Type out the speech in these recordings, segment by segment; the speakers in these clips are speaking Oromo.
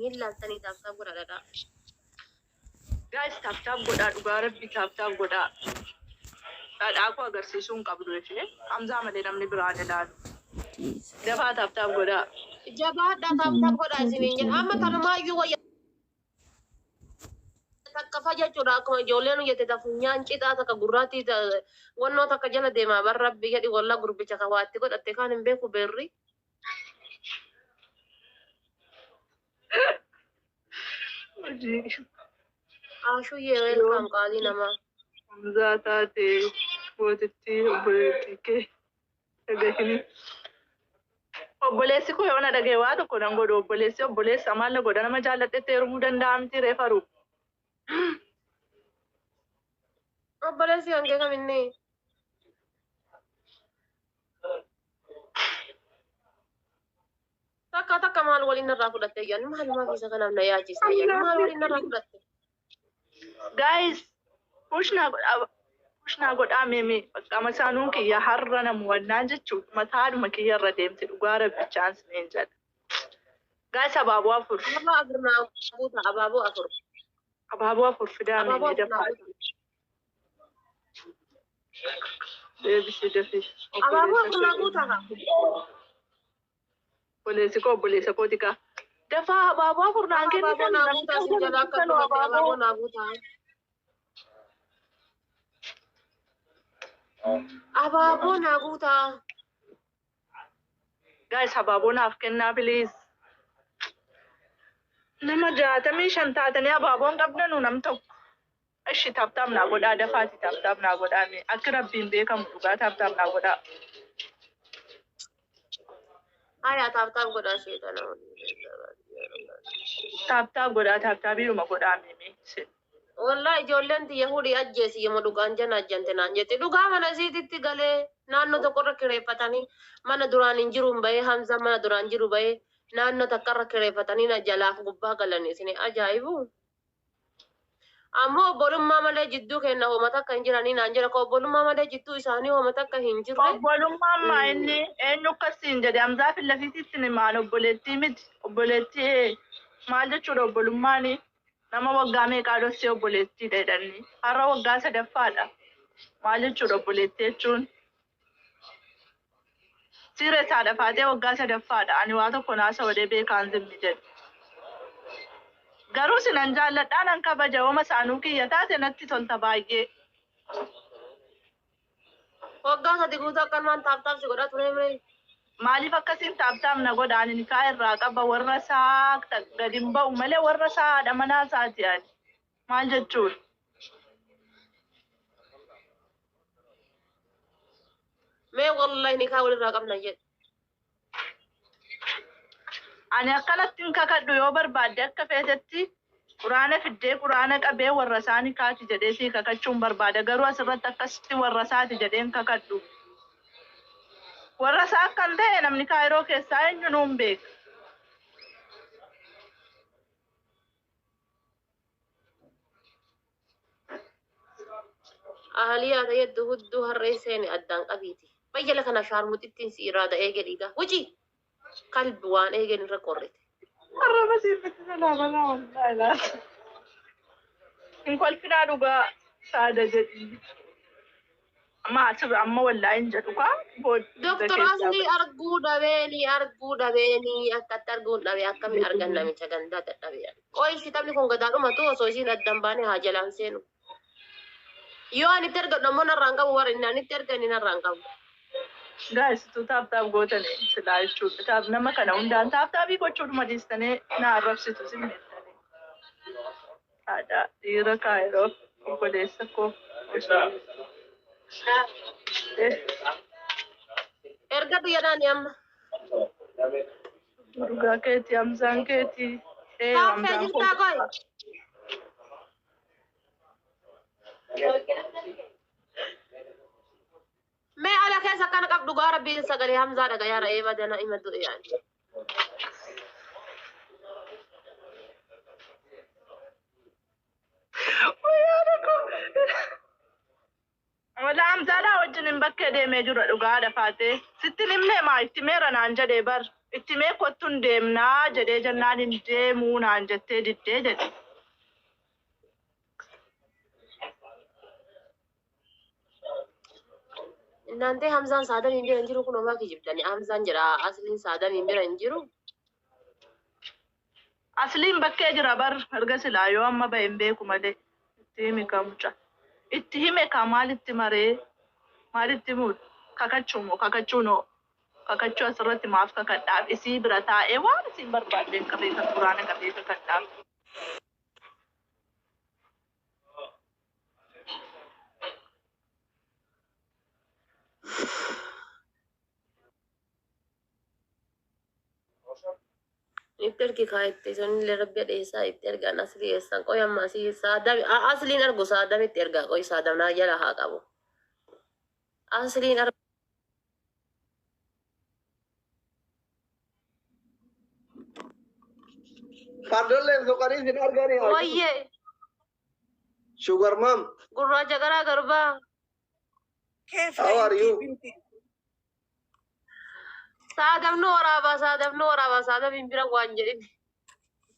Hin laaltanii tap tap godhaa dhadhaa. Guys tap tap godhaa dhugaa rabbi tap tap godhaa. Dhadhaa koo agarsiisuu hin qabdu ishee. Hamzaa malee namni biraa hin ilaalu. Dafaa tap tap godhaa. Jabaadhaa tap tap godhaa isiniin jedha. Amma tanumaayyuu wayya takka fa jechuudha akkuma ijoolleen jette ta funyaan citaa takka gurraattii ta wannoo takka jala deemaa bar rabbi jedhi wallaa gurbicha ka waa itti godhatte kaan hin beeku beerri. Hojii Ashuyyee welcome qaalii namaa. Hamzaa taate gootittii obboleettii kee dhagahini. Obboleessi koo yoo na dhagahe waa tokko nan godhu obboleessi obboleessa maal na godha nama jaalladhetti heerumuu danda'a miti reefaru. Obboleessi kan kee kaminni? Takka takka maal waliin narraa fudhatte jedhan maalumaaf isa kanaaf na yaachiste jedhan maal waliin narraa fudhatte. Guys, push naa godhaa push naa godhaa meemee bakka masaanuun kiyya har'a namu wannaan jechuudha mataadhuma kiyya irra deemte dhugaa rabbichaan sineen jedha. Guys abaaboo afur Abaaboo afur naa guuta abaaboo afur. abaaboo afur fidaa Abaaboo meemee afur naa dafaa guuta. deebisi dafi Abaaboo obboleessa afur naa kee. guuta kaa. Obboleessi koo obboleessa kooti kaa. Dafaa abaaboo afur naan Abaaboo kennitan naa namni guutaa sin qabdan jalaa akka dhuftan dhumatte abaaboo. abaaboo naa guutaa. Abaaboo naa guutaa. Guys abaaboo naaf kennaa please. Nama 65 taatanii abaaboo hin qabdanu nam tokko. Ishi tap tap naa godhaa dafaati tap tap naa godhaa mee akki rabbiin beekamu dhugaa tap tap naa godhaa. Haya tap tap godhaa sheexana. Tap tap godhaa tap tapiidhuma godhaa mee mee. Wallahi ijoolleen tiyya hudhi ajjeesi yoma dhugaan jana ajjante naan jette. Dhugaa mana isiititti galee naannoo tokkorra kireeffatanii mana duraan hin jiruun bahee Hamzaan mana duraan jiru bahee naannoo takkarra kireeffatanii na jalaaf gubbaa galanii isin ajaa'ibu. Ammoo obbolummaa malee jidduu kenna homa takka hin jiranii naan jedha. Ka obbolummaa malee jidduu isaanii homa takka hin jirre. Obbolummaan maa inni eenyu akkas siin jedhe Hamzaa fi lafiititti ni maan obboleettii miti obboleettii ee maal jechuudha obbolummaani nama waggaa meeqaa dhossee obboleettiidha jedhanii har'a waggaa sadaffaadha maal jechuudha obboleettii jechuun Serious haadha faatee waggaa sadaffaadha ani waa tokko naasa wadee beekaan zimmi jedhe garuu sinan jaalladhaa nan kabaja yooma saanuu kiyya taate natti tolta baay'ee. Waggaa sadi guutuu akkanumaan tap tap si godhaa turee miree. Maaliif akkasiin tap tap na godha ani nikaa irraa qaba warra isaa gad hin ba'u malee warra isaa haadha manaa isaati ani maal jechuudha. Mee wallahi nikaa walirraa qabna jedhe. Ani akkanatti hin kakadhu yoo barbaadde akka feetetti quraana fiddee quraana qabee warra isaa nikaati jedhee sii kakachuun barbaada garuu asirratti akkasitti warra isaati jedhee hin kakadhu. Warra isaa akkan ta'e namni kaayiroo keessaa eenyunuu hin beeka. Ahaliyaa ta'eddu hudduu harree seeni addaan qabiiti. Bayyala kana shaarmuxittiin si irraa da eegee dhiigaa. Wuci! Kalbi waan eegeen irra qorrite. Arraba siifatti salaa balaa wallaahi laata. Hin kolfinaa dhugaa saada jedhi. Amma asirra amma wallaahi hin jedhu kaa booda Doktor keessaa Aslii arguu dhabeeni arguu dhabeeni akkatti arguun dhabe akkamiin argan namicha gandaa dadhabee. Qoy ishii taphni kun gadaa dhumatu osoo isiin addan baane haa jalaan seenu. Yoo ani itti argadhu ammoo narraan qabu warra inni ani itti arganne narraan qabu. Guys, tu tap tap gootanii silaa jechuudha. Tap nama kana hundaan tap tapii gochuudhuma dhiistanii na arrabsitu sin beektanii. Haadha dhiira kaayiroo obboleessa koo osoo jettee. Erga biyya dhaani amma. Dhugaa keetii Hamzaan keetii. Ee Kaaffee Hamzaan koo. jirtaa qoy. Mee ala keessa akkana qabdu dhugaa rabbiin sagalee Hamzaa dhagayaa ra'ee badana ima du'e yaani. Wayyaana koo. Wala Hamzaadhaa wajjin hin bakkee deemee jira dhugaa haadha faatee. Sitti hin himnee maa itti meera naan jedhee bar. Itti mee kottu hin deemnaa jedhee jennaan hin deemuu naan jettee diddee jedhe. Innaantee Hamzaan Saadamiin bira hin jiru kun homaa kijibdani. Hamzaan jedha asliin Saadamiin bira hin jiru. Asliin bakkee jira bar erga silaa yoo amma bahe hin beeku malee. Itti himi ka mucaa. Itti hime ka maalitti maree maalitti himu kakachuu moo kakachuu noo kakachuu asirratti maaf kakadhaaf isii bira taa'ee waan isiin barbaaddeen qabee kan quraana qabee kakadhaaf. Itti ergi kaa itti sunillee rabbi dheessaa itti ergaan aslii eessaan qoy amma asii Saadam asliin argu Saadamitti ergaa qoy Saadam naa jala haa qabu. Asliin argu. Fardolleen soqanii isin arganii haa jiru. Wayyee Sugar mom, gurraacha garaa garbaa. كيف how are انت you? بنتي؟ Saadam nu waraabaa Saadam nu waraabaa Saadam hin bira waan jedhin.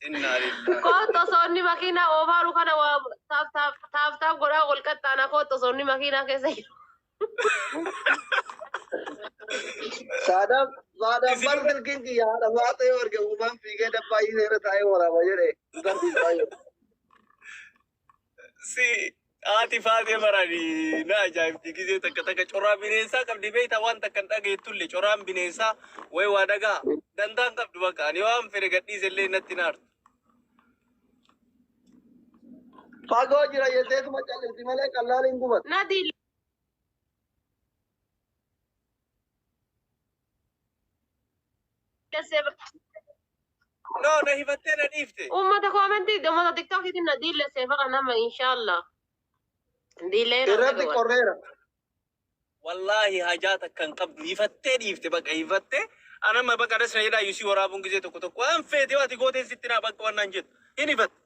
انا لله. Kootu osoo inni makiinaa oofaaru kana waa taaf taaf taaf taaf godhaa wal qaxxaanaa kootu osoo inni makiinaa keessa jiru. Saadam, Saadam bar silkiin kiyya haadha faatee yoo arge uumaan fiigee dabbaa hiisee irra taa'ee waraaba jedhe darbii baay'ee. Si haati faatee barani na ajaa'ibdi gisee takka takka coraan bineensaa qabdi beektaa waan takka hin dhageettullee coraan bineensaa wayi waa dhagaa dandaan qabdu bakka ani waan fedhe gadhiise illee natti hin aartu. Fagoo jira jetteetuma callisti malee qallaaliin gubatu. Na diillessee No, na hifattee na dhiifte. uummata koomentii uummata tiktookiitiin na diillessee faqa nama inshaallah. Diillee Irratti qorreera. Wallaahi hajaa takka hin qabdu hifattee dhiifte bakka hifattee anama bakka das na jedhaa yusii waraabuun gisee tokko tokko waan feete waati gooteen sitti naa bakka waan naan jettu hin hifatte.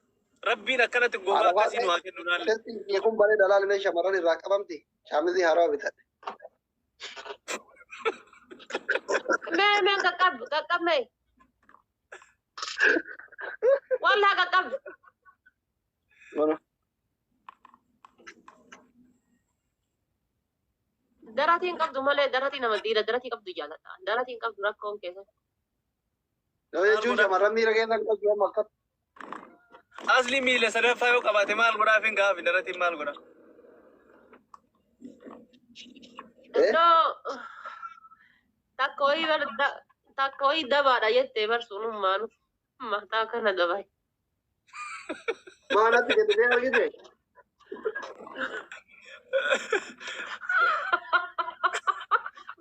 Rabbiin akkanatti gogaa Haadha akkasii nu faatee haa kennu naallee. silkiin kiyya kun bareeda laalimee shamarran irraa qabamti. Shaamizii haarawaa bitadhe. Mee mee qaqqab qaqqab mee. Wallah qaqqab. Mana. Daratiin qabdu malee daratii nama dhiira daratii qabdu jaalladha. Daratiin qabdu rakkoon keessa. Nama Maal jechuun godhaa? shamarran miira keessa hin qabdu amma akkas. Asli miila sadaffaa yoo qabaate maal godhaaf hin gaafi daratiin maal godha? Eh? No takka wayii bar takka wayii dabaadha jettee barsuunummaanu mataa kana dabaa. Maanatti kennitee argite?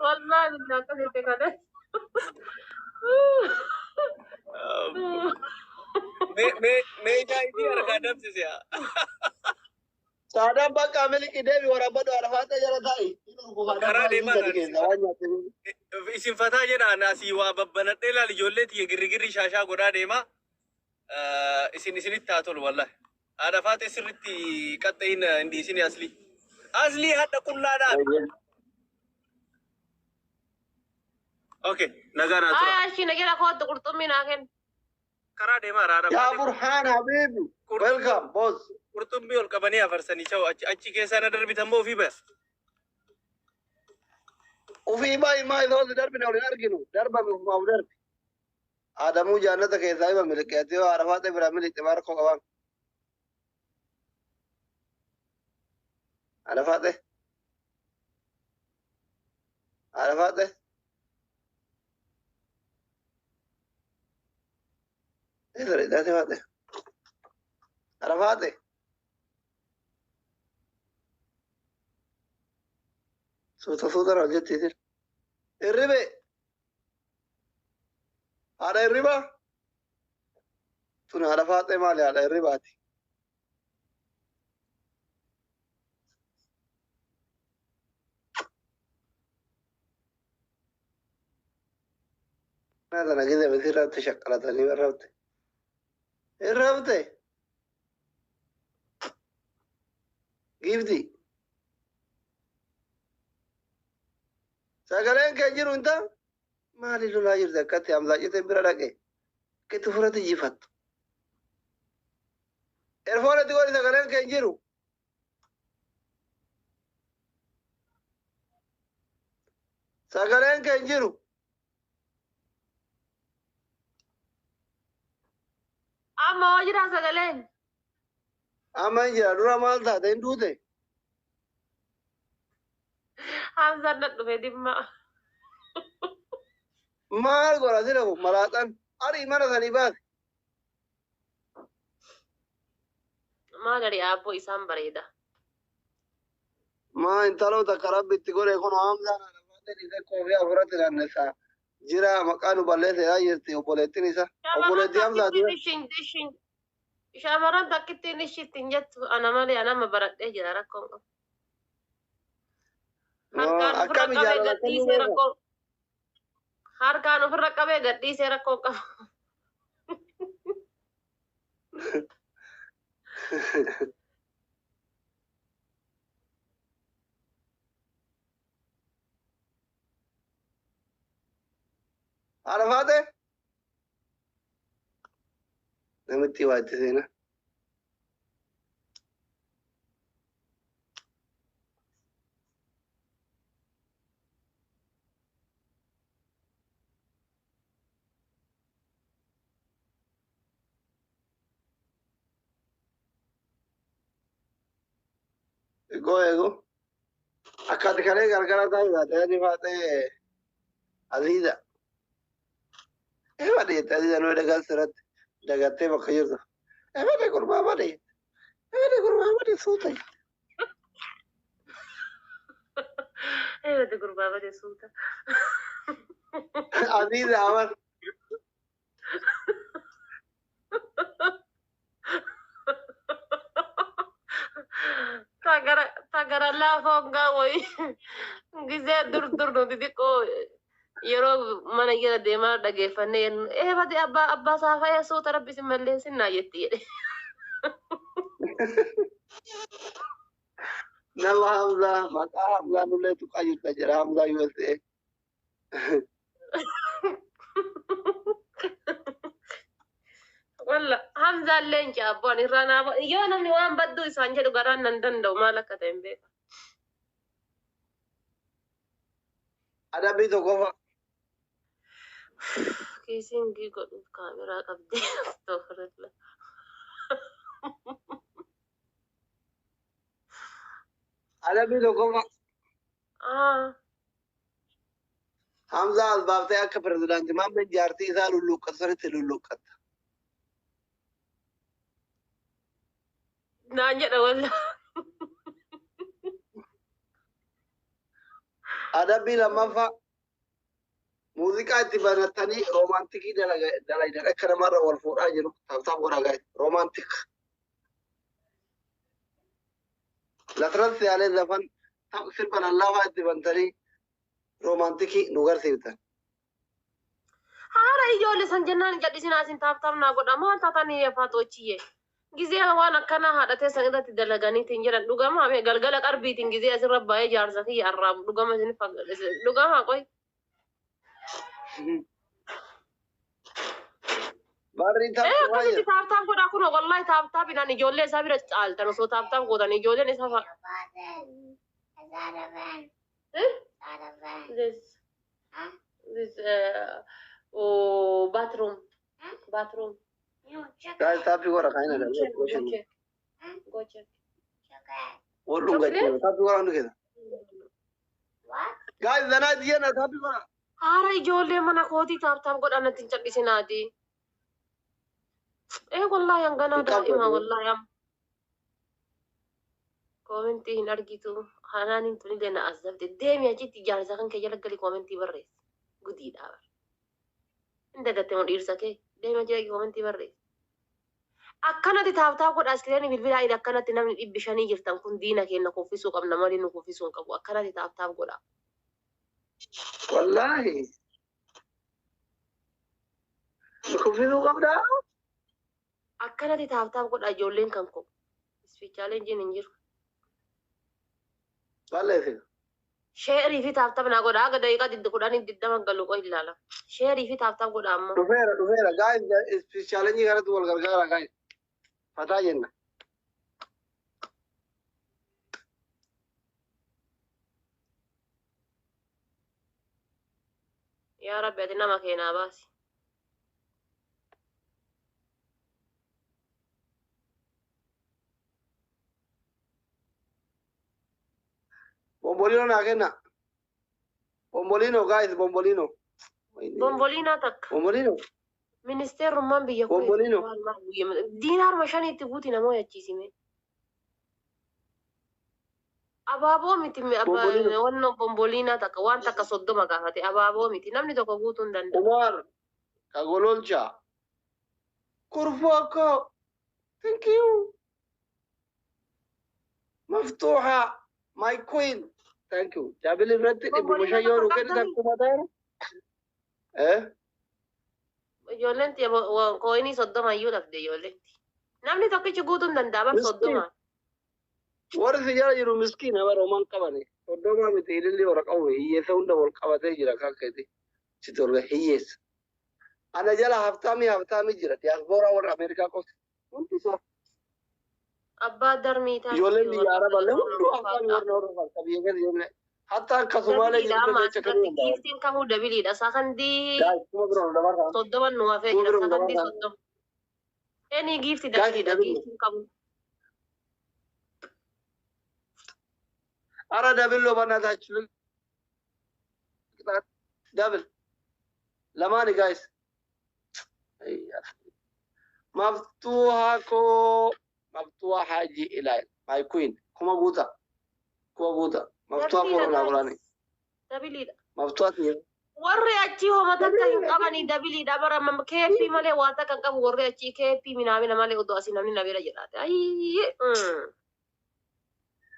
Wallahi billah akkasitti kana. Meeshaa isii harkaa dabsise haa. Saadaan bakka miliqi deebi waraabadhu haadha faatee jala taa'i. Karaa deemaa Gadi keessa waan nyaatte. Isin fataa jedha naasii waa babbanadhee laal ijoollee tiyya girrigirri shaashaa godhaa deemaa. Isin isinitti haa tolu wallahi. Haadha faatee sirritti qaxxayin hin dhiisini asli. Asli hadha qullaadhaan. Okay, nagaa naa tura. Aya ishii na jala kootu qurxummii naa kenni. Karaa deemaa haadha Yaa faatee Burhaan Habibi. Welcome boss. Qurxummii ol qabanii afarsanii cha'u achi achi keessaa na darbitan moo ofii baya. Ufii baay'ee maa isoo si darbine ol hin arginu. Darbame ufumaaf darbi. Aadamuu jaannata keessaa hima miliqeetti yoo haadha faatee biraa miliqxe maal rakkoo qabaan. Haadha faatee. Haadha faatee. Eessa dha faatee. Haadha faatee. Suuta suuta hojjettiitiin. Hirribe. Haadha hirribaa. Tun haadha faatee maali haadha hirribaati? Sana gizee miti irratti shaqqalatanii irratti. Irratti. Giifti. Sagaleen kee jiru hin ta'u? Maali lolaa jirti akkatti Hamzaa citee bira dhaqe. Akkatti ofirratti jifattu. Erfoon itti godhi sagaleen kee hin jiru. Sagaleen kee hin jiru. Amma hoo jira sagaleen. Amma hin jira dura maal taate hin duute. Hamzaan na dhufe dhimma. Maal godha sila kun malaaxan. Arii mana sanii baase. Maal ari aabboo isaan bareeda. Maa intaloo takka rabbi itti godhe kun Hamzaan haadha faaxee dhiisee koofii afurratti naannessaa. Jira maqaa nu balleesseedhaa jirti obboleettiin isa. Shamarran Obboleettii Hamzaa takkittiin dura. ishin ishin. Shamarran takkittiin ishittiin jettu ana malee anama baradhee jira rakkoon qabu. Harkaan ofirra Akkami qabee jaalala gadhiisee akkamii beeka? rakkoo. Harkaan ofirra qabee gadhiisee rakkoo qabu. Haadha faaxee? Namitti waa itti seena. Eegoo eegoo. Akka ati kalee gargara taa'u taate haadhi faaxee Aziiza. Efa dheette Aziiza nuyi dagal sirratti dagattee bakka jirtu. Efa dhee gurbaa badee. Efa dhee gurbaa badee suuta. Eeyyate gurbaa bade suuta. Aziiza amar. Tagara tagara laafoon gaa wayi gisee dur dur nuti xiqqoo yeroo mana jala deemaa dhageeffannee jennu ee bade abbaa abbaa saafaya suuta rabbi sin malleessin naa jetti jedhe. Nama Hamzaa maqaa Hamzaa nullee tuqaa jirta jedha Hamzaa USA. Walla Hamzaan leenca abboon irraa naa yoo namni waan badduu isaan jedhu garaan nan danda'u maal akka ta'e hin beeku. Adabbii tokkoffaa. Kiisingii godhuuf kaameraa qabdee astaghfirullah. Adabbii tokkoffaa. Ah. Hamzaa as baaftee akka pirezidaantii Maammeen jaartii isaa lulluuqqatu sanitti lulluuqqatta. Naan jedha walla. Adabbii lammaffaa. Muuziqaa itti banattanii roomaantikii dalagan akka namarra wal fuudhaa jiru taphtaaf godhaa gaa'e roomaantik. Latirratti yaalee zafan sirba lallaafaa itti bantanii roomaantikii nu garsiiftan. Haara ijoollee san jennaan jal'isinaa isin taaptaaf naa godha maal taatanii afaatochiyyee. Gizee waan akkanaa haadha teessan irratti dalaganiitiin jedhan dhugama mee galgala qarbiitiin gizee asirra baay'ee jaarsa kiyya arraabu dhugama isin dhugama qoy. Barri Ee taphuu akkasitti jira. taaptaaf godhaa kunoo wallahi taaptaaf inaan ijoollee isaa bira caaltan osoo taaptaaf gootan ijoolleen isaa fa. Eh? This this oh bathroom bathroom. Guys taappii godha kan inni Go adabbii check go check go check. Wal dhungachuu taappii godha hundi keessa. Guys zanaa itti jenna taappii godha. Haara ijoollee mana kootii taaptaaf godhaa natti hin cal'isinaati. Ee wallahi hanganaa Hin qabdu. daa'ima wallahi amma. Koomentii hin argitu. Hanaan hin tunillee na as dabde. Deemi achitti jaarsa kan kee jala gali koomentii barreessi. Gudiidha bara. Hin dagatte moo dhiirsa kee? Deemi achi dhaqi koomentii barreessi. Akkanatti taaptaaf godhaa iskiriinii bilbilaa ila akkanatti namni 500 jirtan kun diina keenya kuffisuu qabna malee nu kuffisuu hin qabu. Akkanatti taaptaaf godhaa. Wallaahi. Nu kuffisuu qabdaa. Akkanatti taaptaaf godhaa ijoolleen kan koo. Isfichaalenjiin hin jiru. Balleessi. Sheerii fi tap tap naa godha. Haga daqiiqaa 10, 20 galu qoy ilaala. Sheerii fi tap tap godha ammoo. Dhufeera, dhufeera. Guys, challenge kanatti wal gargaara, guys. Fataa jenna. Yaa Rabbi, ati nama keenaa baasi. Bombolino naa kenna. Bombolino, guys, bombolino. Bomboliinaa takka. Bombolino. Ministeerummaan biyya kun Bombolino. Diinaaruma shaniitti guuti namoo yachiisime. Abaaboo miti. Bombolino. Wanno bomboliinaa takka waan takka 30 gaafate, abaaboo miti, namni tokko guutuu hin danda'u. Umar Kagololcha. Kurfoko. Thank you. Maftuha. My queen. Thank you. Jabili irratti 500 yoo nu kennitan 1000 ta'eera. Eh? Ijoolleen coinii 30 iyyuu dhabde ijoolleen. Namni tokkichi guutuu hin danda'a bar Miskiin. 30. Warri si jala jiru miskiina bara homaan qabani. 30 miti, ililli hora qabu hiyyeessa hunda wal qabatee jira kakkeeti. Si torbe hiyyeessa. Ana jala haftaamii haftaamii jira. Diyaaspooraa warra Ameerikaa qofti. Hundi isaa. Abbaa darmii taasisuu. Ijoolleen biyya Arabaa hunduu haftaamii warra hordofan ka biyya keessa ijoollee. Hatta akka Sumaalee Double iidha jirtu amma jecha kennuu asirratti danda'an. giiftiin kamuu double iidha. Sakandii Guys, 4000 nu dabarsaa. 30 nu hafee Kuma jira. biroo nu Sakandii dabarsaa. 30. Eni giifti Guys, double iidha double. giiftiin kamuu. Ara double loo በእናታችሁ double lamaani, guys. Maftuha koo, Maftuha Haji Ilaal, my queen, 1000 guuta, 1000 guuta Maftuha Double iidha koo naa guys. godhani. Double iidha. Maftuha tiya. Warri achii homa takka hin qabanii, double iidha bara keeppii malee waa takka hin qabu warri achii, keeppii minaamina malee odoo asii namni na bira jedhaate. Ayyee.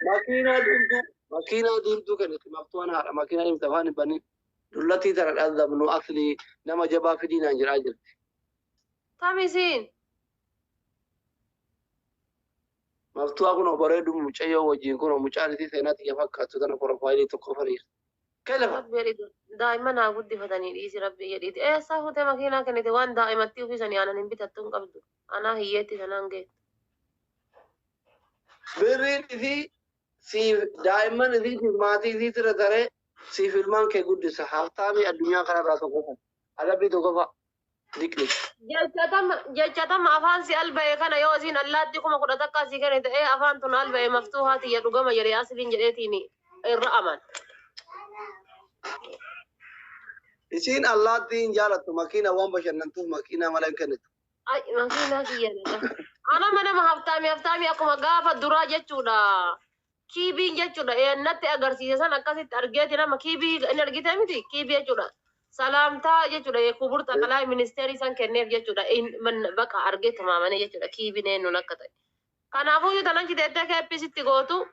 Makiinaa diimtuu, makiinaa diimtuu kenniti Maftuhaan, haadha makiinaa diimtuu afaan hin banin. Dullatii tana dhaldhabnu asli nama jabaa fidii naan jedhaa jirti. Tamisiin. Maftuhaa kun bareedu mucayyoo wajjin kun mucaan isii seenaa xiyya fakkaattu tana profile tokko fariisa. Kee lafa. Rabbi jedhiitu daa'imman haa guddifatanii dhiisi, rabbi jedhiiti. Eessaa fuutee makiinaa kennite? Waan daa'imatti uffisanii aanan hin bitattu hin qabdu. Anaa hiyyeetti sanaan geettu. Birriin isii siif daa'imman isiitiif maatii isii irra taree siif ilmaan kee guddisa. Haftaamii addunyaa kanarraa tokko qofa. Adabbii tokko qofa. Diqli. Jechatama afaan si alba'e kana yoo isiin allaatti 11,000 sii kennite, ee afaan tun alba'e maftuu haati dhugama jedhee asliin jedheetiin irra aman. Isiin allaattii hin jaalattu, makiina waan bashannantuuf makiinaa malee hin kennitu. Ay, makiinaa kiyya naqa. Anama nama haftaamii haftaamii akkuma gaafa duraa jechuudha. Kiibiin jechuudha natti agarsiise san akkasitti argeeti nama kiibii inni argite miti, kiibii jechuudha. Salaamtaa jechuudha kubur xaqalaa ministeerii san kenneef jechuudha. Baqa argee tamaamanii jechuudha kiibiin eenyuun akka ta'e. Kanaafuu yoo tanan kiteettee keeppisitti gootu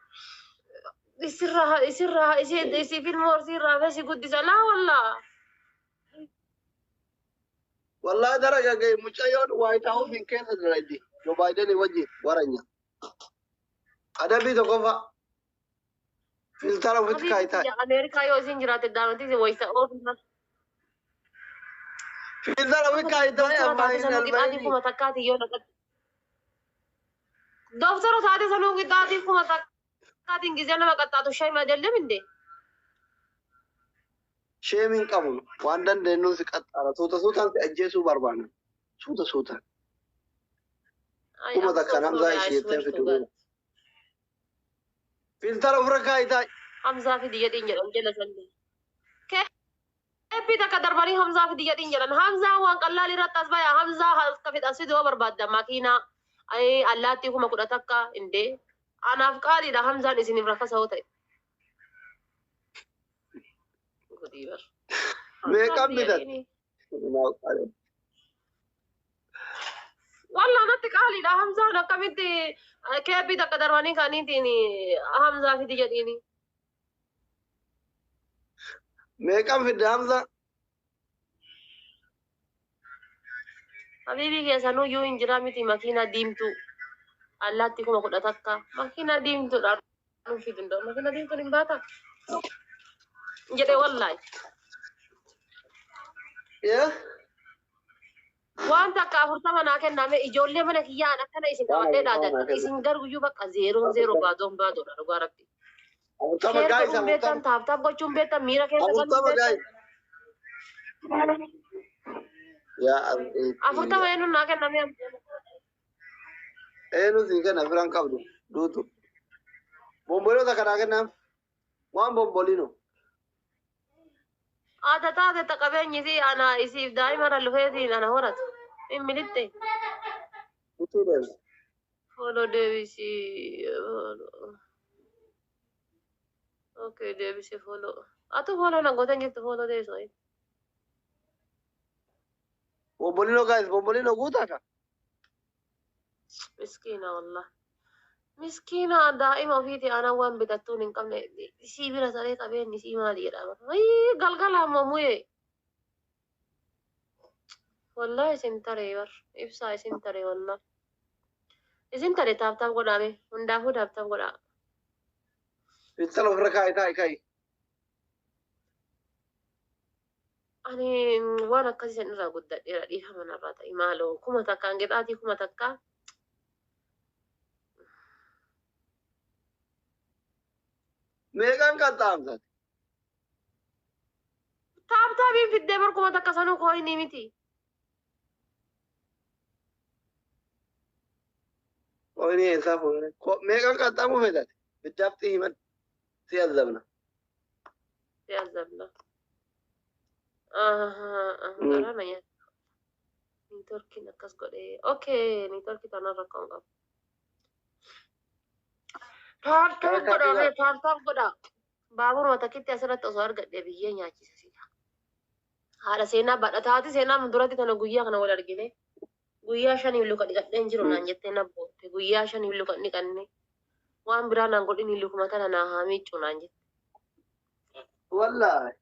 isirraa isirraa isii isii filmoo horsiirraa fesi guddisa laa wallaa. Wallahi daraja gahe mucayyoon White House hin keessa dalagdi. Joe Biden wajjin waranya. Adabbii tokkoffaa. Filtara ofitti kaayitaa. Ameerikaa yoo isin jiraatte daa'imatti wayisa oofisa. Filtara ofitti kaayitaa. Doktora Amma taate hin sanuu qixaatii albayni. 1000 yoo naqatte. Doktora taate sanuu qixaatii 1000 gisee nama qaxxaatu shayma አይደለም እንዴ? Sheemiin qabnu waan dandeenyuun si qaxxaara. Suuta suutaan si ajjeesuu barbaanna. Suuta suutaan. Ay, 1000 I'm so Hamzaa sorry, I ishee swear jettee to fidu. God. Filtara ofirra kaayitaa. Hamzaa fidi jedhiin jedhan jala sallee. Keeppii takka darbanii Hamzaa fidi jedhiin jedhan. Hamzaa waan qallaal irratti as baya. Hamzaa akka fedhan fiduu barbaadda makiinaa. Allaattii 11,000 indee. Anaaf qaaliidha Hamzaan isiniif rakkasa yoo ta'e. Godii bar. Meeqan Hamzaa fidi bitat? jedhiini. Wallah natti qaaliidha Hamzaan, akkamitti keeppii takka darbanii kaniitiin Hamzaa fidi jedhiini. Meeqan fidde Hamzaa? Habiibii keessanuu iyyuu hin jira miti, makiinaa diimtuu. Allaatti 11,000. Makiinaa diimtuudha. Nuuf fidu hin danda'u. Makiinaa diimtuun hin baata. Jedhe wallaahi. Yaa. Waan takka 40 naa kenname ijoollee mana kiyyaan akkana isin Waan qabadhee 40 naa dhaadadha. kenna. Isin garuyyuu bakka zeeroon zeeroo baadoon baadoodha dhugaa rabbi. 40 Sheer guys godhuun beektan, 40. taap taap gochuun beektan, miira keessa galuun 40 beektan. guys. Yaa asliitti. 40 eenyuun naa kenname? Eenyu sii kenna biraan qabdu duutu. Bombolota kanaa kennaaf. Waan bombolino. Haadha taate ta qabeenyi isii ana isiif daa'ima irra lufeetiin ana horatu. Hin militte. Utuu deemsa. Follow deebisii. Okay, deebisii follow. Atu follow na gootan jirtu follow deebisoo. Bombolino guys bombolino guutaa ka. Miskiina wallah. Miskiina daa'ima ofiiti aanaan waan bitattuun hin qabne isii bira taree qabeenyi isii maali jedhama. Ayii galgala ammoo mu'ee. Wallah isin taree bar. Ibsaa isin taree wallah. Isin taree tap tap godhaame. Hundaafuu tap tap godhaa. Fittala ofirra kaa'i taa'i kaa'i. Ani waan akkasii san irraa guddadheera dhiifama narraa ta'i maaloo 1000 qixaatii 1000. Meeqaan qaxxaamsate? Tap tapiin fiddee bar 1000 sanuu coinii miti. Coinii eessaa fuudhanii? Meeqaan qaxxaamuu feetate? Biddaaftii himan. Si azabna. Si azabna. Garaa na nyaata. Networkiin akkas godhee. Okay, networkii tanaan rakkoo hin qabu. Tap tap godhaa mee tap tap godhaa. Baaburuma takkitti asirratti osoo argadhe biyyee nyaachisa sila. Haadha seenaa badhataati seenaa duratti tana guyyaa kana wal argine. Guyyaa shanii luka dhiqadheen jiru naan jettee na bootte. Guyyaa shanii luka dhiqanne. Waan biraa naan godhin lukuma tana naa haa miiccu naan jette. Wallaahi.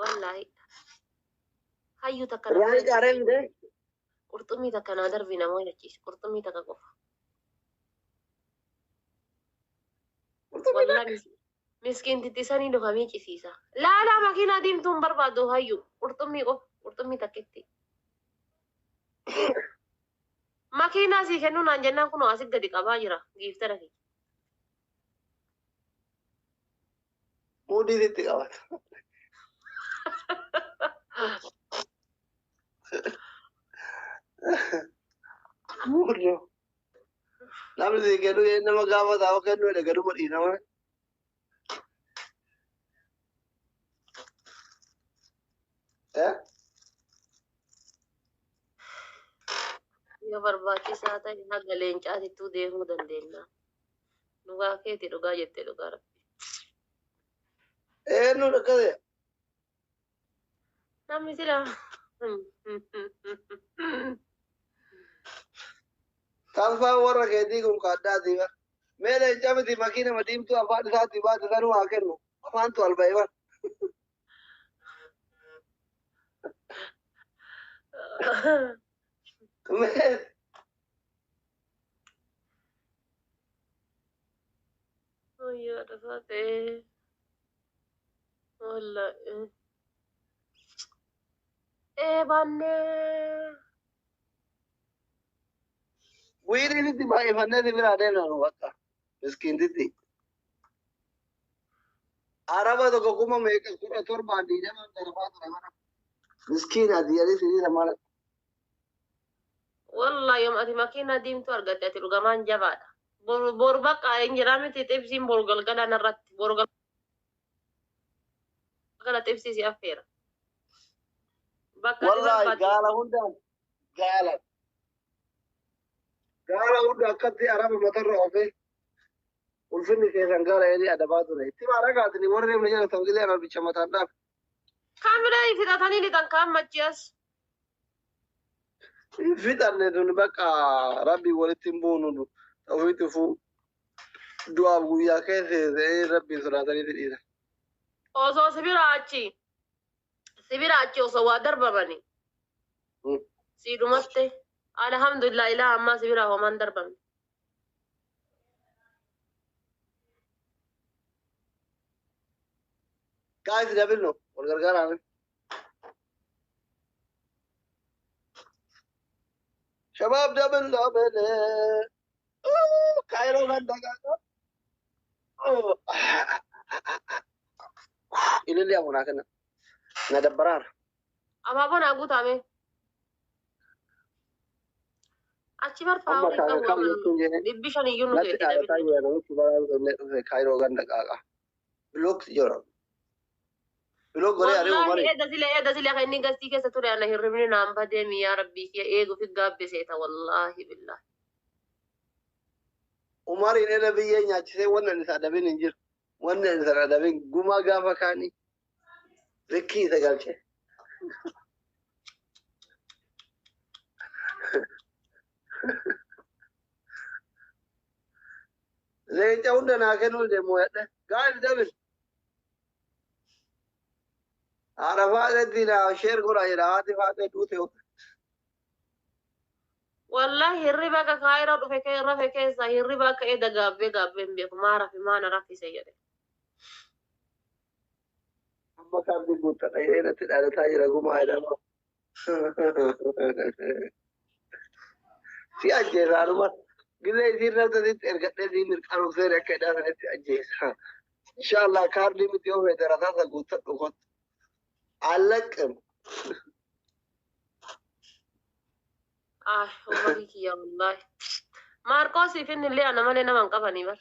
Wallaahi. Hayyuu takka na Raayii qaaree fidee. Qurxummii takka naa darbi namoo nyaachise. Qurxummii takka qofa. Qurxummii Wallaahi miskiintitti sanii luka miiccisiisa. Laalaa makiinaa diimtuun barbaadu hayyuu. Qurxummii qofa. Qurxummii takkitti. Makiinaa sii kennuu naan jennaan kunoo asit gadi qabaa jira. Giiftara kiyya. Muudii sitti qabata. Muudoo. Namni sii kennu nama gaafa taa'u kennu jedhe gaduma dhiinama. Eh? Yoo barbaachisaa ta'e haga leencaatittuu deemuu dandeenya. Dhugaa keeti dhugaa jettee dhugaa rabbi. Eenyu dhaqqabe? Namni sila. Talfaan warra keetii kun kaaddaati bar. Mee leenca miti makiinama diimtuu afaan isaatti baate sanuu haa kennu. Afaantu alba'e bar. Mee Wayyaa dhufaa ta'ee. Wallaahi. Ee baannee. Wiilii sitti baay'ifannee si biraa deemna nu bakka. Miskiintitti. Araba tokko kuma meeqa 17n 20n darbaa ture mana. Miskiin ati jedhee siriira mala. Wallahi yoom ati makiinaa diimtuu argatte ati dhugamaan jabaadha. Boru boru bakka hin jiraa miti xibsiin boru galgala narratti boru galgala xibsii si affeera. Bakka ati Wallahi barbaaddu. gaala hundaan gaala. Gaala hunda akkatti araba matarra oofee ulfinni keessan gaala jedhee adabaa ture. Itti maaraqaatini warri deemne jedhan ta'u qilee arbicha mataan dhaabe. Kaamilaa fixatanii lixan kaan machi'as. Hin fixanne tun bakka rabbi walitti hin buunu nu ofiitti ufuu du'aaf guyyaa keessa ta'ee rabbiin sodaatanii dhiira. Osoo sibira achi osoo waa darbamani. Siidhumatte alhamdulillah ilaa ammaa sibira homaan darbamne. Guys, double no. Wal gargaaraa. Shabaab double double. Oh, Kaayiroo kan dagaagaa. Oh. Ililli amunaa kenna. Na dabbaraara. Abaaboo naa guutame. Achi Amma barfaa kaana kam jechuun jedhee. 500 iyyuu nu Natti keetti dhaadataa dabili. jira namichi baraa dhufee dhufe Kaayiroo ganda qaaqa. Bilook jira. Bilook godhee ari'u Wallaahi mari. eeda silee kan inni gastii keessa ture ana hirribni naan badeemi yaa rabbii kiyya eegu fi gaabbiseeta wallaahi billahi. Umariin irra biyyee nyaachisee wanna inni isa adabin hin jiru. Wanna inni isa adabin gumaa gaafa kaanii rikkii isa galche. Leenca hunda naa kennuu deemu yadhe. Gaaf dabil. Haadha faaxeetti naa sheer godha jedha haati faaxee duute. Wallaahi hirriba akka kaayiroo dhufe kee rafe keessa hirriba akka eeda gaabbee gaabbee hin beeku maa rafe maa na raffise jedhe. Amma kaardi guuttadha jedhee natti dhaadataa jira gumaa jedhama. Si ajjeesa anuma. Gizee isiin rabta sitti ergadhee siin mirqaanofsee akka hidhaa sanatti ajjeesa. Inshallah kaardii miti yoo feete rasaasa guuttadhu kottu. Allaqim. Ah, umarii kiyya wallaahi. Maarqoosiif inni illee ana malee nama hin qabanii bar.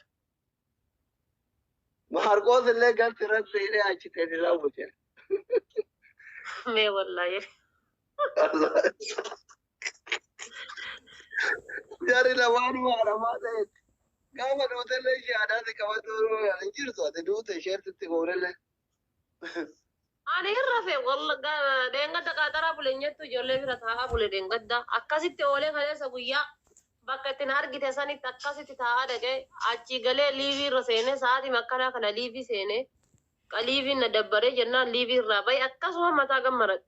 Maarqoos illee galti irratti hidhee achi teessee raawwate. Mee wallaahi. Jarri lamaanuma haramaa ta'etti. Gaafa duutellee ishee aadaati qabatu hin jirtu ati duute isheertitti goonellee. Ani hin rafe deengadda qaaxaraa bule hin jettu ijoollee bira taa'aa bule deengadda akkasitti oolee kaleessa guyyaa bakka ittiin argite sanitti akkasitti taa'aa dhaqee achi galee liivii irra seenee sa'aatii akkanaa kana liivii seenee qaliiviin na dabbaree jennaan liivii irraa bahe akkasuma mataa gammaradhe.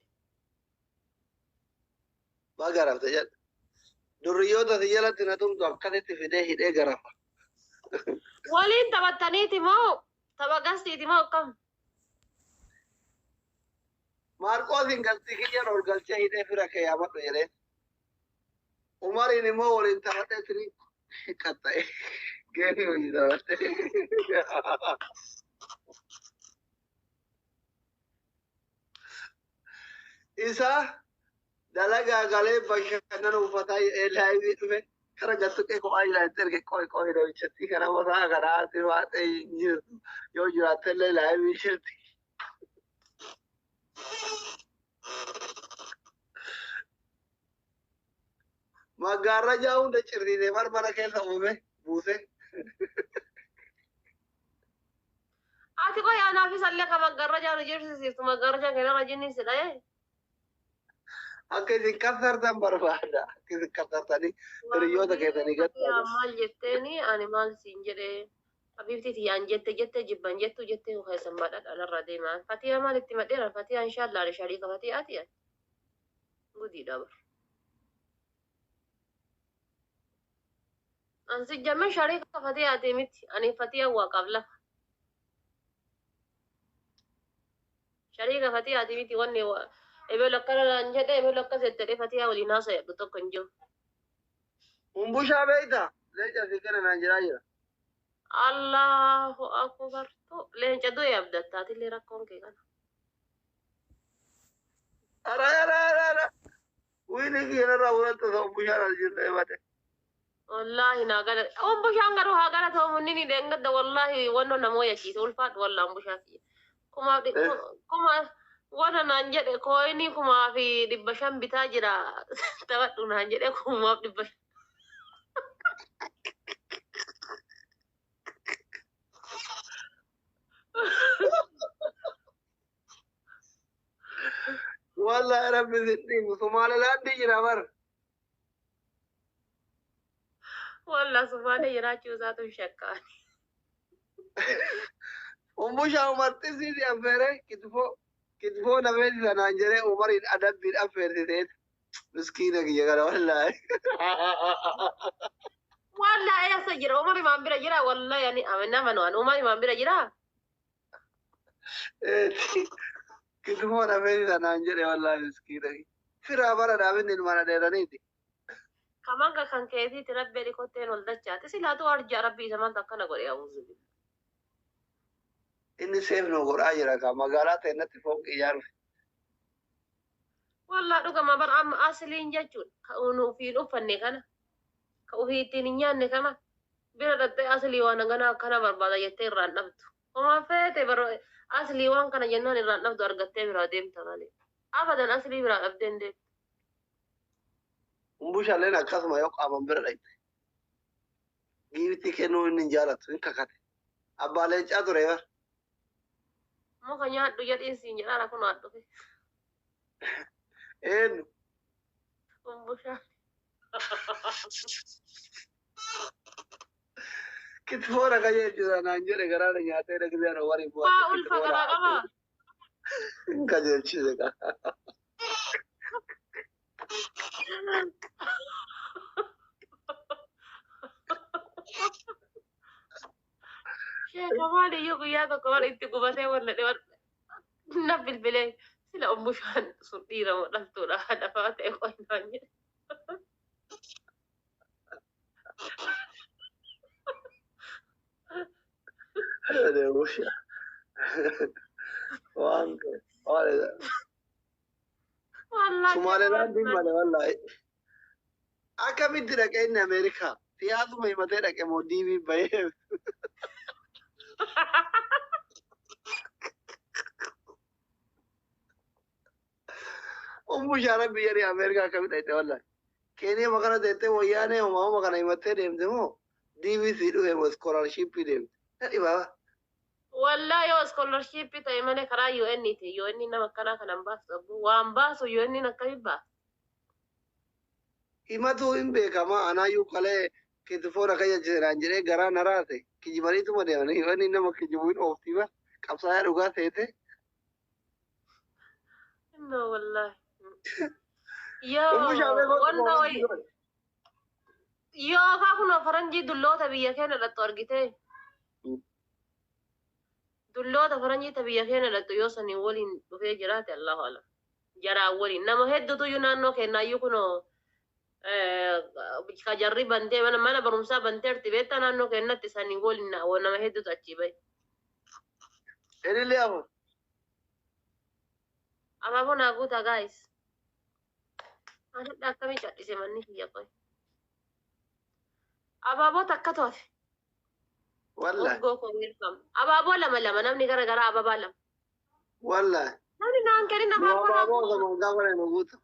Maa garafte jedha. Durriyyoota si jalatti na tumtu akkasitti fidee hidhee garafa. Waliin taphattaniiti moo tapha gastiiti moo akkam? Maarqoosiin galtii kiyyaan ol galchee hidhee fira kee yaamadhu jedhee. Umariin immoo waliin taphadhee tirii qaxxa'e. Geemii hojii taphadhee. Isa dalagaa galee bashannana uffataa jedhee laayivii dhufe kara gattuqee kophaa jiraatti erge qo'i qo'i namichatti kana mataa kanaa ati waaxee hin jirtu yoo jiraattellee laayivii jirti. Maggaarrajaa hunda cirriisee marmara keessa uume buuse. Ati qoy anaafis illee ka maggaarrajaa nu jirsisiiftu maggaarrajaa kanarra jinni si dha'ee. Akka isin kassartan barbaada. Akka isin kassartanii hiriyoota keessanii Yaa gattaatan. maal jetteeni ani maal siin jedhee habiibti tiyyaan jette jette jibban jettu jettee keessan madhadha narra deemaa. Fatiyaa maal itti madheera fatiyaa inshaallah ani shariika fatiyaa tiyan gudiidha bar. Ansi jamme shariika fatiyaa miti ani fatiyaa waaqaaf lafa. Shariika fatiyaa miti wanni ebelu akkana naan jedhe ebelu akkas jettee fatiyaa waliin haasa'e tokko hin jiru. Humbushaa beektaa? Leenca si kenna naan jiraa jira. Allahu akbar. Leenca du'e abdattaatillee rakkoon kee kana. Ara ara ara ara. Wiini kiyya irraa fudhatta isa humbushaan as jirte mate. Wallahi naa gala. Umbushaan garuu haa galatoomu inni ni dheengadda wallahi wanno namoo yachiise ulfaadhu wallah umbushaa kiyya. Kumaaf kuma wanna naan jedhe kooyinii 1500 bitaa jira taphadhu naan jedhe 1500. Wallahi rabbi sin dhiibu. Somaalilaandi jira bar. Wallah sumaale jiraachuu isaatu hin shakkaani. Umbushaa umarti si affeere kitfoo kitfoo nafeesisa naan jedhee umariin adabbiin affeersiseet. Miskiina kiyya kana wallahi. Wallahi eessa jira umari maan bira jira wallahi ani nama nuan umari maan bira jira. Kitfoon hafeeti naan jedhe wallaahi miskiina. Firaa bara dhaabinni ilmaan adeeraniiti. Kamanga kan keetiiti rabbee dhikotteen ol dachaate silaatu arjaa rabbii isa maaltu akkana godhe awuuzu. Inni seef nu godhaa jira kaa magaalaa ta'e fooqii ijaaruuf. Wallaa dhugama bara amma asliin jechuun ka nu ofiin uffanne kana ka ofii ittiin hin nyaanne kana bira dhattee aslii waan hangana akkana barbaada jettee irraan dhabdu. Homaa feete bara aslii waan kana jennaan irraan dhabdu argattee biraa deemta malee. Abadan aslii biraa dhabdee hin deemtu. Umbushalleen akkasuma yoo qaaman bira dhaqxe. Giiftii kennuu inni hin jaalatu hin kakate. Abbaa leencaa ture bar. Muka nyaadhu jedhiin siin jedhaan kun haadhu dhufe. Eenyu? Umbushaa. Kitfoon akka jechuudha naan jedhe garaana nyaatee dhaqee ana warii bu'aa. Waa ulfa garaa qabaa. Hin qajeelchise kaa. Sheeka maaliyyuu guyyaa tokko bara itti gubatee walladhe na bilbilee sila umbushaan sun dhiira moo dhaltuudha lafaa ta'e qoynaan jedhe. Umbushaa. Waan waan Wallaahi Somaalilaandiin malee wallaahi. Akkamitti dhaqee inni Ameerikaa? Siyaasuma himatee dhaqe moo diibii bahee? Umbushaa rabbi jedhee Ameerikaa akkamitti dhaqxe wallaahi. Keeniyaa makana teettee wayyaanee homaa kana himattee deemte moo diibii sii dhufe moo iskoolaarshiippii deemte? Na dhibaa. Wallaahi yoo iskoolarshiippii ta'e malee karaa UN ti. UN nama akkanaa kanan baasu abbu. Waan baasu UN akkamitti baasa? Himatu hin beekamaa anaayyuu kalee kitfoon akka jechise jedhee garaa na raase kijibaniituma deemanii wanni nama kijibu hin ooftii ba qabsaa'aa dhugaa seete. No wallaahi. Yoo Umbushaa beekoo wanta wayi yoo kaa kunoo faranjii dulloota biyya keenya dhattu argitee dulloota faranjii ta biyya keenya dhattu yoo saniin waliin dhufee jiraate Allahu alam. Jaraan waliin nama hedduutu iyyuu naannoo keenyaayyuu kunoo ka jarri bantee mana barumsaa banteerti beektaa naannoo keenyatti saniin waliin nama hedduutu achii bahe. Ilillee afur. Abaaboo naa guutaa gaayis. Ani akkamii cadhise manni kiyya qoy. Abaaboo takkatu hafe. Wallaahi. Urgoo koo welcome. Abaaboo lama lama namni gara garaa ababaa lama. Wallaahi. Namni naan kennin Nu abaaboo naa abaaboo guuta. sama gaafa nu guuta.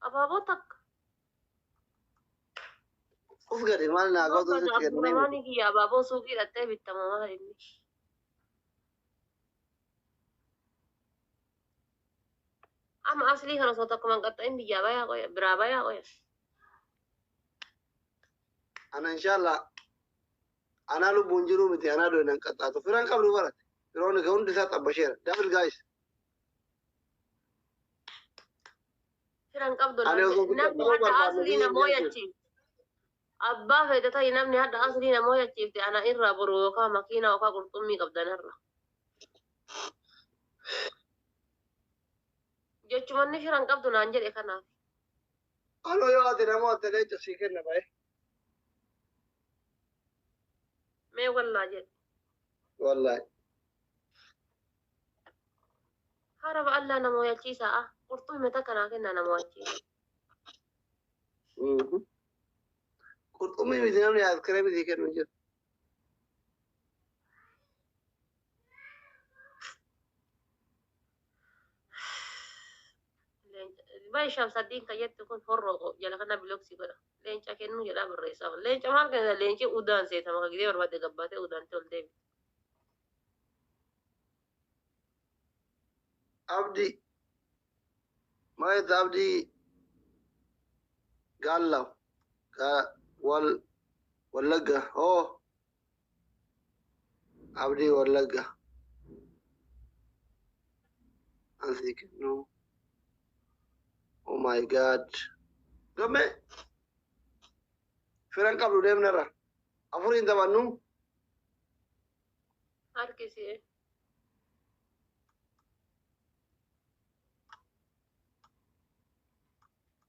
Abaaboo takka. Uf gadi maal naa gootu sitti kennanii miti. Abdurrahmaanii kiyya abaaboo suuqii dhattee bittama maal inni. Amma aslii kana osoo tokkuma hin qaxxa'in biyyaa bayaa qoya biraa bayaa qoya. Ana inshallah anaa lubbuun jiruu miti anaa doon hin qaxxaatu. Firaan qabdu barate. Firoonni kee hundi isaa xabbasheera. Double guys. Firan qabdu Ani osoo namni qaxxaa'uu hadda barbaanne aslii biyya namoo hin yachiifte. Abbaa feete ta'i namni hadda aslii namoo yachiifte ana irraa boru yookaan makiinaa yookaan qurxummii qabdan irra. Jechumanni firan qabdu naan jedhe kanaaf. Anoo yoo ati nama ati leenca sii kenna bahe. Mee wallaa jedhe. Wallaahi. Haraba allaa nama yachiisaa qurxummii takka naa kenna nama yachiisa. Qurxummii miti namni ayiskiriimii sii kennu hin jiru. Baay'ee shamsaddiin kan jettu kun horroo jala kana bilooksii godha. Leenca kennuu jedhaa barreessaaf. Leenca maal kenna leenci udaan seetama kan gidee barbaade gabbaatee udaantee ol deebi. Abdii. Maal Abdii Gaallaw. Wal Wallagga. Oo. Abdii Wallagga. Asii kennu. Oh my God. Gamme. Firan qabdu deemnarra. Afuriin taphannu. Harkisi.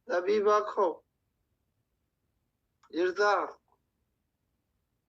Zabiibaa koo jirtaa?